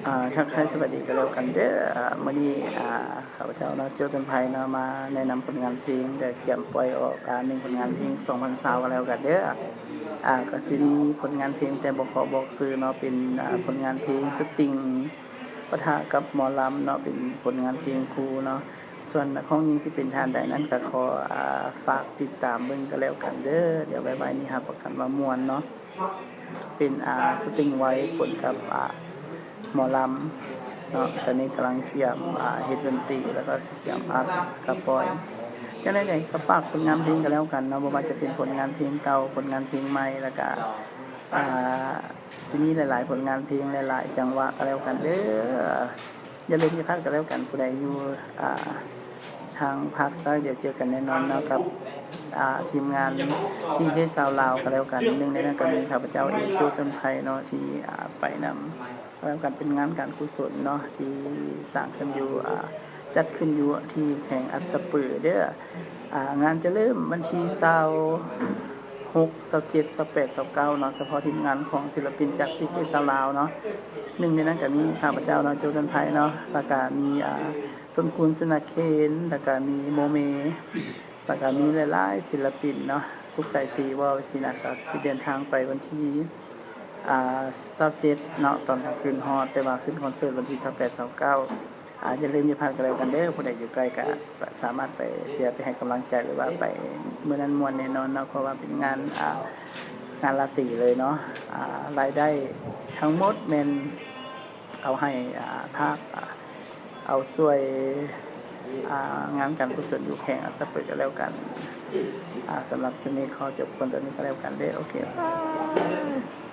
ອ່າ ທັກທາຍສະບາຍດີກໍແລ້ວກັນເດີ. ອ່າ ມື້ນີ້ ອ່າ ຂ້າພະເຈົ້າເນາະ ໂຈ ເຕີນໄພເນາະ ມາແນະນຳຜົນງານເພງ ໄດ້ກຽມປ່ອຍອອກ ອ່າ ໜຶ່ງຜົນງານເພງສອງພັນຊາວກໍແລ້ວກັນເດີ. ອ່າ ກໍຊິມີຜົນງານເພງ ແຕ່ບໍ່ຂໍບອກຊື່ເນາະ ເປັນ ອ່າ ຜົນງານເພງສະຕິງປະທະກັບໝໍລຳເນາະ ເປັນຜົນງານເພງຄູ່ເນາະ. ສ່ວນນັກຮ້ອງຍິງຊິເປັນທ່ານໃດນັ້ນ ກໍຂໍ ອ່າ ຝາກຕິດຕາມເບິ່ງກໍແລ້ວກັນເດີ. ດຽວໄວໆນີ້ຮັບປະກັນວ່າມ່ວນເນາະ. ເປັນ ອ່າ ສະຕິງໄວ ປົນກັບ ອ່າ ໝໍລຳເນາະ. ຕອນນີ້ກຳລັງກຽມ ອ່າ ເຮັດດົນຕີ ແລ້ວກໍຊິກຽມອັດກະປ່ອຍ. ຈັ່ງໃດກໍຝາກຜົນງານເພງກໍແລ້ວກັນເນາະ, ບໍ່ວ່າຈະເປັນຜົນງານເພງເກົ່າ, ຜົນງານເພງໃໝ່, ແລ້ວກໍ ອ່າ ຊິມີຫຼາຍໆຜົນງານເພງ, ຫຼາຍໆຈັງຫວະກໍແລ້ວກັນເດີ. ຢ່າລືມຢ່າພາດກໍແລ້ວກັນ, ຜູ້ໃດຢູ່ ອ່າ ທາງພາກໃຕ້ ດຽວເຈີກັນແນ່ນອນເນາະ ກັບ ອ່າ ທີມງານ ທີເຄ ຊາວລາວ ກໍແລ້ວກັນ. ໜຶ່ງໃນນັ້ນກໍມີຂ້າພະເຈົ້າເອງ ໂຈ ເຕີນໄພເນາະ ທີ່ ອ່າ ໄປນຳ ກໍແລ້ວກັນ. ເປັນງານການກຸສົນເນາະ ທີ່ສ້າງຂຶ້ນຢູ່ ອ່າ ຈັດຂຶ້ນຢູ່ທີ່ແຂວງອັດຕະປືເດີ. ອ່າ ງານຈະເລີ່ມວັນທີຊາວຫົກ ຊາວເຈັດ ຊາວແປດ ຊາວເກົ້າເນາະ, ສະເພາະທີມງານຂອງສິນລະປິນຈາກທີເຄ ຊາວລາວເນາະ. ໜຶ່ງໃນນັ້ນກໍມີຂ້າພະເຈົ້າເນາະ ໂຈ ເຕີນໄພເນາະ, ແລ້ວກໍມີ ອ່າ ຕົ້ນຄູນ ສຸນນະເຄນ, ແລ້ວກະມີໂມເມ, ແລ້ວກະມີຫຼາຍໆສິນລະປິນເນາະ, ສຸກໄຊ ສີວໍ ຊີ້ນະ. ກະຊິເດີນທາງໄປວັນທີ ອ່າ ຊາວເຈັດເນາະ ຕອນກາງຄືນຮອດ, ແຕ່ວ່າຂຶ້ນຄອນເສີດວັນທີຊາວແປດ ຊາວເກົ້າ. ອ່າ ຢ່າລືມຢ່າພາດກັນແລ້ວກັນເດີ, ຜູ້ໃດຢູ່ໃກ້ກະສາມາດໄປເຊຍ ໄປໃຫ້ກຳລັງໃຈ ຫຼືວ່າໄປ ມື້ນັ້ນມ່ວນແນ່ນອນເນາະ, ເພາະວ່າເປັນງານ ອ່າ ງານລາຕີເລີຍເນາະ. ອ່າ ລາຍໄດ້ທັງໝົດແມ່ນ ເອົາໃຫ້ ອ່າ ພາກ ອ່າ ເອົາຊ່ວຍ ອ່າ ງານການກຸສົນຢູ່ແຂວງອັດຕະປືກໍແລ້ວກັນ. ອ່າ ສຳລັບຄລິບນີ້ຂໍຈົບກ່ອນເທົ່ານີ້ກໍແລ້ວກັນເດີ. ໂອເຄ ບາຍ.